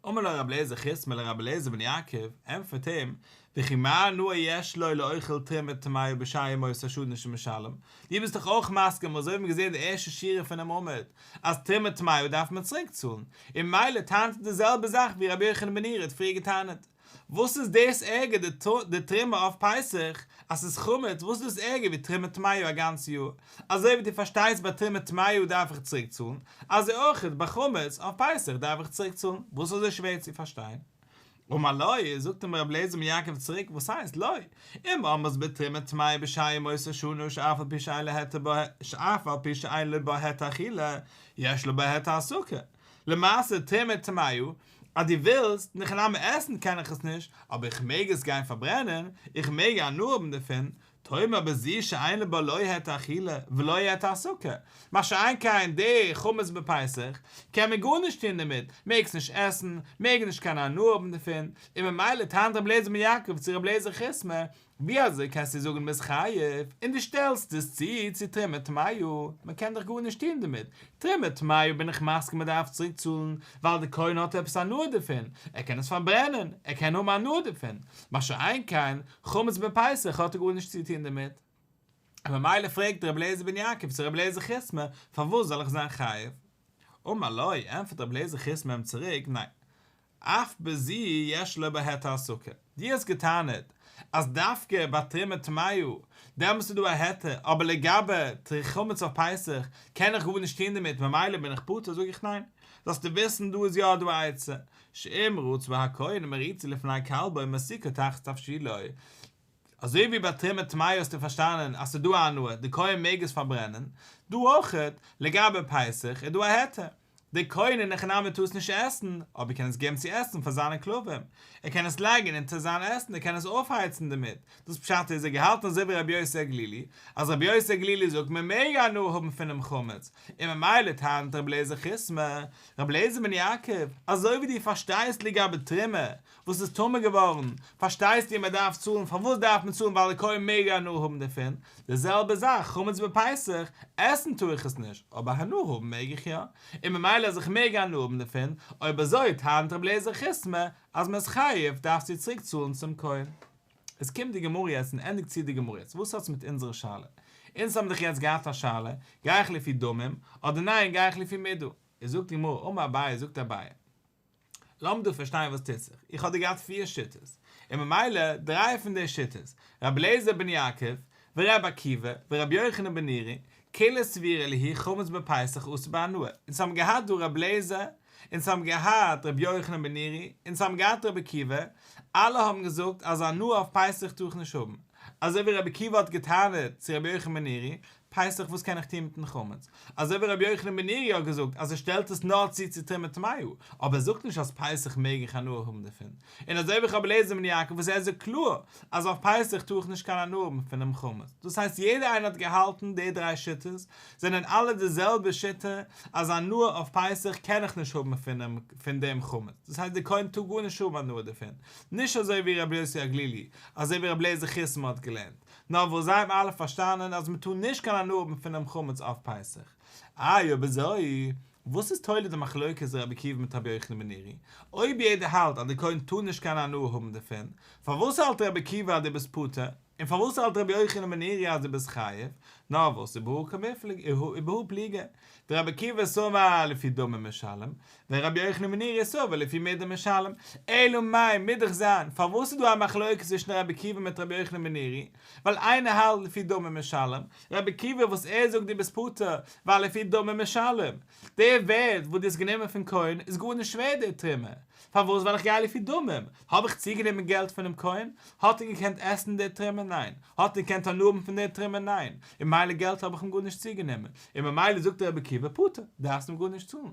אמר לו רבי אליעזר חיסמא לרבי אליעזר בן יעקב, ענטפערט אים, וכי מה הנאה יש לו לאוכל תרומה טמאה בשאר ימות השנה שמשלם, דו ביסט דאך אויך מסכים אזוי ווי מיר געזען די ערשטע שורה פונעם עמוד, אז תרומה טמאה דארף מען צוריק צאלן, און ממילא טענה'ט ער די זעלבע זאך ווי רבי יוחנן בן נורי האט פריער געטענה'ט. וואס איז דאס ערגער די תרומה אויף פסח אז ס'איז חמץ, וואס איז דאס ערגער ווי תרומה טמאה א גאנץ יאר? אזוי ווי דו פארשטייסט ביי תרומה טמאה דארף איך צוריק צאלן, אזוי אויך ביי חמץ אויף פסח דארף איך צוריק צאלן, וואס איז אזוי שווער צו פארשטיין? אמר לו, זאגט אים רבי אליעזר בן יעקב צוריק, וואס הייסט לא? אם אמרת בתרומה טמאה בשאר ימות השנה שאף על פי שאין לו היתר בה שאף על פי שאין לו בה היתר אכילה, יש לו בה היתר הסקה. למעשה תרומה טמאה, אז דו ווילסט, אין הכי נמי עסן קען איך עס נישט, אבער איך מעג עס גיין פארברענען, איך מעג הנאה האבן דערפון, תאמר בזו שאין לו בה לא היתר אכילה ולא היתר הסקה, מה שאין כן די חמץ בפסח, קען מען גארנישט טון דערמיט, מעג עס נישט עסן, מעג נישט קיין הנאה האבן דערפון, און ממילא טענה'ט רבי אליעזר בן יעקב צו רבי אליעזר חיסמא, ווי אזוי קענסטו זאגן מ'איז חייב, און דו שטעלסט עס צו צו תרומה טמאה, מען קען דאך גארנישט טון דערמיט, תרומה טמאה בין איך מסכים מען דארף צוריק צאלן, ווייל די כהן האט עפעס הנאה דערפון, ער קען עס פארברענען, ער קען האבן הנאה דערפון, מה שאין כן, חמץ בפסח האט ער גארנישט צו טון דערמיט. און ממילא פרעגט רבי אליעזר בן יעקב צו רבי אליעזר חיסמא, פארוואס זאל איך זיין חייב? אמר לו, ענטפערט רבי אליעזר חיסמא אים צוריק, ניין, אף בזו יש לו בה היתר הסקה. דו האסט געטענה'ט אז דווקא ביי תרומה טמאה דעמאלטס איז דא א היתר, אבער לגבי חמץ אויף פסח קען איך גארנישט טון דערמיט ממילא בין איך פטור, זאג איך ניין, זאלסטו וויסן דא איז יא דא א עצה, שאם רצה הכהן ומריצו לפני כלבו מסיקו תחת תבשילו, אזוי ווי ביי תרומה טמאה האסטו פארשטאנען אז ס'איז דא א הנאה, די כהן מעג עס פארברענען, דא אויכעט, לגבי פסח איז דא א היתר, דער כהן אין הכי נמי טאר עס נישט עסן, אבער ער קען עס געבן צו עסן פאר זיינע כלבים, ער קען עס לייגן אונטער זיין עסן, ער קען עס אויפהייצן דערמיט, דאס פשט איז ער געהאלטן אזוי ווי רבי יוסי הגלילי, אז רבי יוסי הגלילי זאגט מען מעג הנאה האבן פונעם חמץ, און ממילא טענה'ט רבי אליעזר חיסמא, רבי אליעזר בן יעקב, אזוי ווי דו פארשטייסט לגבי תרומה, וואס איז טמא געווארן, פארשטייסטו מען דארף צאלן, פארוואס דארף מען צאלן ווייל די כהן מעג הנאה האבן דערפון, די זעלבע זאך חמץ בפסח, עסן טאר איך עס נישט, אבער הנאה האבן מעג איך יא, און ממילא אז איך מעג הנאה האבן דערפון, אויב אזוי טענה'ט רבי אליעזר חיסמא אז מען איז חייב דארפסטו צוריק צאלן צום כהן. עס קומט די גמרא יעצט און ענדיגט צו די גמרא יעצט, וואס האט עס מיט אונזערע שאלה? אונז האבן דאך יעצט געהאט א שאלה, גיי איך לפי דמים, אדער ניין גיי איך לפי מידה? איז זאגט די גמרא, אמר אביי, זאגט אביי, לאמיר דא פארשטיין וואס טוט זיך, איך האב דא געהאט פיר שיטות, און ממילא דריי פון די שיטות, רבי אליעזר בן יעקב, ורבי עקיבא, ורבי יוחנן בן נורי, כולהו סבירא להו חמץ בפסח אסור בהנאה, אונז האבן געהאט דא רבי אליעזר, אונז האבן געהאט רבי יוחנן בן נורי, אונז האבן געהאט רבי עקיבא, אלע האבן געזאגט אז הנאה אויף פסח טאר איך נישט האבן, אזוי ווי רבי עקיבא האט געטענה'ט צו רבי יוחנן בן נורי, פסח וואס קען איך טון מיטן חמץ? אזוי ווי רבי יוחנן בן נורי האט געזאגט אז ער שטעלט עס נאר צו צו תרומה טמאה, אבער ער זאגט נישט אז פסח מעג איך הנאה האבן דערפון, און אזוי ווי רבי אליעזר בן יעקב וואס ער זאגט קלאר אז אויף פסח טאר איך נישט קיין הנאה האבן פונעם חמץ, דאס הייסט יעדער איינער האט געהאלטן די דריי שיטות זענען אלע די זעלבע שיטה אז הנאה אויף פסח קען איך נישט האבן פונעם פון דעם חמץ, דאס הייסט דער כהן טאר גארנישט האבן הנאה דערפון, נישט אזוי ווי רבי יוסי הגלילי, אזוי ווי רבי אליעזר חיסמא האט געלערנט. נאר וואס זיי האבן אלע פארשטאנען אז מען טאר נישט קיין הנאה האבן פונעם חמץ אויף פסח. איי אויב אזוי וואס איז תולה די מחלוקת רבי עקיבא מיט רבי יוחנן בן נורי? אויב יעדער האלט אז די כהן טאר נישט קיין הנאה האבן דערפון, פארוואס האלט רבי עקיבא אז דו ביסט פטור? און פארוואס האלט רבי יוחנן בן נורי אז דו ביסט חייב? נאר וואס ובהא קמיפלגי ובהא פליגי דרבי עקיבא סבר לפי דמים משלם, ורבי יוחנן בן נורי סבר לפי מידה משלם, אלא מאי מוז דאך זיין, פארוואס איז דא א מחלוקת צווישן רבי עקיבא מיט רבי יוחנן בן נורי? ווייל איינער האלט לפי דמים משלם, רבי עקיבא וואס ער זאגט דו ביסט פטור ווייל לפי דמים משלם, די ווערד וואס דו האסט גענומען פון כהן איז גארנישט ווערד די תרומה, פארוואס ווייל איך גיי לפי דמים, האב איך צוגענומען געלט פונעם כהן? האט ער געקענט עסן די תרומה? ניין. האט ער געקענט הנאה האבן פון די תרומה? ניין. און ממילא געלט האב איך אים גארנישט צוגענומען. און ממילא זאגט רבי עקיבא פטור, דארפסט אים גארנישט צאלן.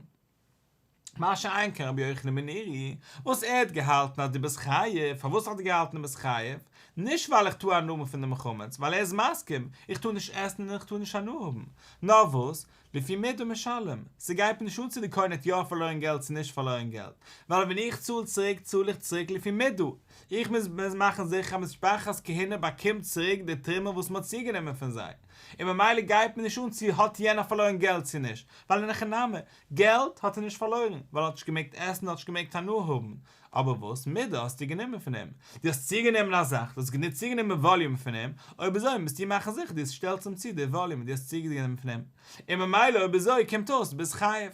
מה שאין כן רבי יוחנן בן נורי, וואס ער האט געהאלטן אז דו ביסט חייב, פארוואס האט ער געהאלטן דו ביסט חייב? נישט ווייל איך טאר הנאה האבן פון דעם חמץ, ווייל ער איז מסכים, איך טאר נישט עסן און איך טאר נישט הנאה האבן. נאר וואס, לפי מידה משלם, ס'גייט מיר נישט אן צו די כהן האט יא פארלוירן געלט צו נישט פארלוירן געלט, ווייל ווען איך צאל צוריק צאל איך צוריק לפי מידה, איך מוז מאכן זיכער אז משפחת כהונה באקומט צוריק די תרומה וואס מ'האט צוגענומען פון זיי, און ממילא גייט מיר נישט אן צו האט יענער פארלוירן געלט צו נישט, ווייל אין הכי נמי, געלט האט ער נישט פארלוירן, ווייל ער האט נישט געמעגט עסן האט נישט געמעגט הנאה האבן, אבער וואס מידה האסטו גענומען פון אים? דו האסט צוגענומען א זאך, דו האסט גענוג צוגענומען volume פון אים, אויב אזוי מוזטו מאכן זיכער דו שטעלסט אים צו די volume וואס דו האסט צוגענומען פון אים, און ממילא אויב אזוי קומט אויס דו ביסט חייב.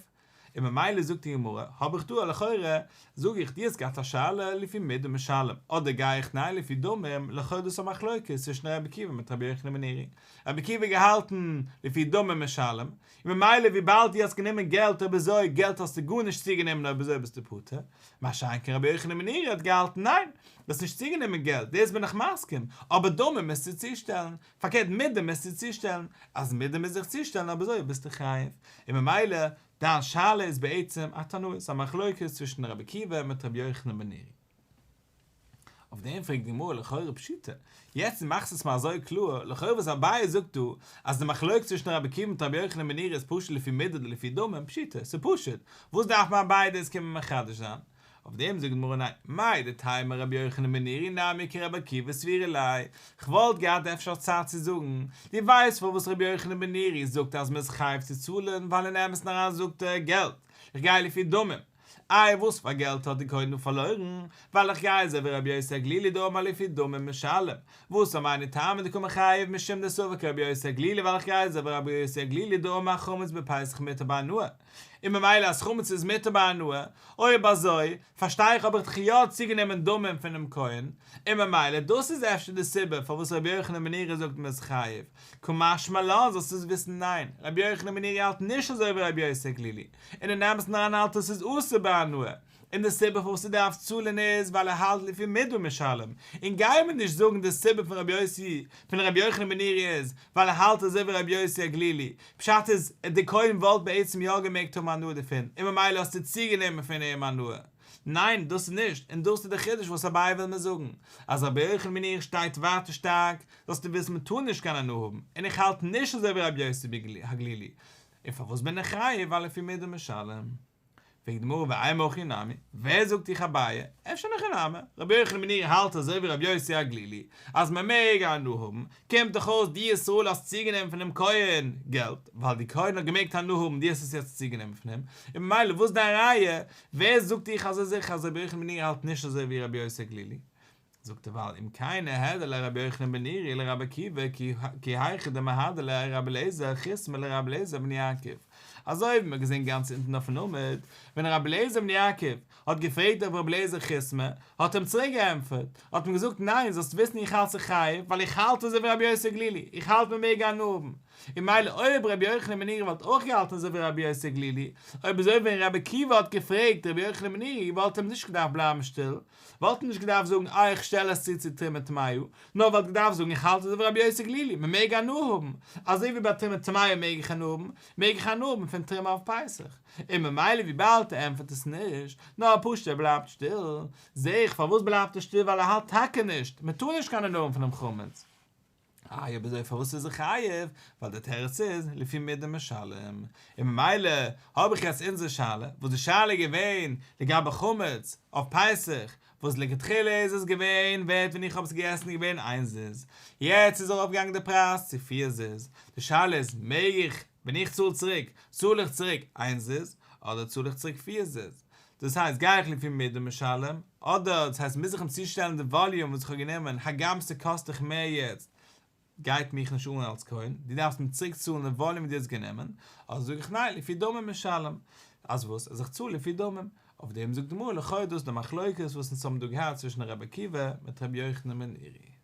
און ממילא זאגט די גמרא, האב איך דא א לכאורה, זאג איך דו האסט געהאט א שאלה לפי מידה משלם, אדער גיי איך ניין לפי דמים, לכאורה דאס א מחלוקת צווישן רבי עקיבא מיט רבי יוחנן בן נורי, רבי עקיבא געהאלטן לפי דמים משלם, און ממילא וויבאלד דו האסט גענומען געלט אויב אזוי געלט האסטו גארנישט צוגענומען אויב אזוי ביסטו פטור, מה שאין כן רבי יוחנן בן נורי האט געהאלטן ניין, דו האסט נישט צוגענומען געלט, דאס בין איך מסכים, אבער דמים מוזטו צושטעלן, פארקערט מידה מוזטו צושטעלן, אז מידה מוז איך צושטעלן אויב אזוי ביסטו חייב, און ממילא דיין שאלה איז בעצם א תנאות, א מחלוקת צווישן רבי עקיבא מיט רבי יוחנן בן נורי. אויף דעם פרעגט די גמרא לכאורה פשיטא, יעצט דו מאכסט עס מיר אזוי קלאר, לכאורה וואס אביי זאגט דא אז די מחלוקת צווישן רבי עקיבא מיט רבי יוחנן בן נורי איז פשוט לפי מידה אדער לפי דמים, פשיטא, ס'איז פשוט, וואס דארף מיר אביי דאס קומען מחדש זיין? אויף דעם זאגט די גמרא ניין, מהו דתימא רבי יוחנן בן נורי נמי כרבי עקיבא סבירא ליה, כ'וואלט געהאט אפשר צייט צו זאגן, דו ווייסט פארוואס רבי יוחנן בן נורי זאגט אז מ'איז חייב צו צאלן ווייל אין אמת'ן אריין זאגט ער געלט, כ'גיי לפי דמים, איי וואס פאר געלט האט די כהן דא פארלוירן? ווייל איך גיי אזוי ווי רבי יוסי הגלילי דאמר לפי דמים משלם, וואס היינו טעמא דקא מיחייב משום דסבר כרבי יוסי הגלילי ווייל איך גיי אזוי ווי רבי יוסי הגלילי דאמר חמץ בפסח מותר בהנאה, און ממילא אז חמץ איז מותר בהנאה, אויב אזוי פארשטיי איך האב איך דאך יא צוגענומען דמים פונעם כהן, און ממילא דאס איז אפשר די סיבה פארוואס רבי יוחנן בן נורי זאגט מען איז חייב, קא משמע לן זאלסטו עס וויסן ניין, רבי יוחנן בן נורי האלט נישט אזוי ווי רבי יוסי הגלילי, און אין אמת'ן אריין האלט ער ס'איז אסור בהנאה, און די סיבה פארוואס ער דארף צאלן איז ווייל ער האלט לפי מידה משלם, און גיי מיר נישט זאגן די סיבה פון רבי יוסי פון רבי יוחנן בן נורי איז ווייל ער האלט אזוי ווי רבי יוסי הגלילי, פשט איז די כהן וואלט בעצם יא געמעגט האבן הנאה דערפון, און ממילא האסטו צוגענומען פון אים הנאה. ניין דאס איז נישט, און דאס איז די חידוש וואס אביי וויל מיר זאגן, אז רבי יוחנן בן נורי שטייט ווייטער שטארק, זאלסטו וויסן מען טאר נישט קיין הנאה האבן, און איך האלט נישט אזוי ווי רבי יוסי הגלילי, און פארוואס בין איך חייב ווייל לפי מידה משלם? פרעגט די גמרא ואימא הכי נמי, ווער זאגט דיך אביי? אפשר אין הכי נמי, רבי יוחנן בן נורי האלט אזוי ווי רבי יוסי הגלילי אז מען מעג הנאה האבן, קומט דאך אויס דו ישראל האסט צוגענומען פונעם כהן געלט, ווייל די כהן האט געמעגט הנאה האבן דו האסט עס יעצט צוגענומען פון אים, און ממילא וואס דיין ראיה? ווער זאגט דיך אזוי זיכער אז רבי יוחנן בן נורי האלט נישט אזוי ווי רבי יוסי הגלילי? זאגט ער ווייל אם כן איהדר ליה רבי יוחנן בן נורי לרבי עקיבא כי היכי דמהדר ליה רבי אליעזר חסמא לרבי אליעזר בן יעקב אזוי ווי מ'האט געזען גאנץ אונטן אויפן עמוד ווען רבי אליעזר בן יעקב האט געפרעגט אויף רבי אליעזר חסמא האט אים צוריק געענטפערט האט אים געזאגט ניין זאלסט וויסן איך האלט זיך חייב ווייל איך האלט אזוי ווי רבי יוסי הגלילי איך האלט מ'מעג הנאה האבן און מילא אויב רבי יוחנן בן נורי וואלט אויך געהאלטן אזוי ווי רבי יוסי הגלילי אויב אזוי ווען רבי עקיבא האט געפרעגט רבי יוחנן בן נורי וואלט אים נישט געדארפט בלייבן שטיל וואלט נישט געדארפט זאגן אה איך שטעל עס צו צו תרומה טמאה, נאר וואלט געדארפט זאגן איך האלט אזוי ווי רבי יוסי גלילי, מען מעג הנאה האבן, אזוי ווי ביי תרומה טמאה מעג איך הנאה האבן, מעג איך הנאה האבן פון תרומה אויף פסח. און ממילא וויבאלד ער ענטפערט עס נישט, נאר פשוט ער בלייבט שטיל, זע איך פארוואס בלייבט ער שטיל ווייל ער האלט טאקע נישט, מען טאר נישט קיין הנאה האבן פונעם חמץ. איי אויב אזוי פארוואס איז ער חייב? ווייל דער תירוץ איז, לפי מידה משלם. און ממילא האב איך יעצט אונזער שאלה, וואס די שאלה איז געווען לגבי חמץ אויף פסח, וואס לכתחילה איז עס געווען ווערט ווען איך האב עס געגעסן איז געווען איין זוז, יעצט איז ארויפגעגאנגען די פרייז צו פיר זוז, די שאלה איז מעג איך ווען איך צאל צוריק, צאל איך צוריק איין זוז, אדער צאל איך צוריק פיר זוז? דאס הייסט גיי איך לפי מידה משלם, אדער דאס הייסט מוז איך אים צושטעלן די volume וואס איך האב גענומען הגם ס'קאסט דיך מער יעצט, גייט מיך נישט אן אלס קונה, דו דארפסט מיר צוריק צאלן די volume וואס דו האסט גענומען, אדער זאג איך ניין לפי דמים משלם, אז וואס? אז איך צאל לפי דמים, אויף דעם זאגט די גמרא לכאו' דאס איז די מחלוקת וואס אונז האבן דא געהאט צווישן רבי עקיבא מיט רבי יוחנן בן נורי.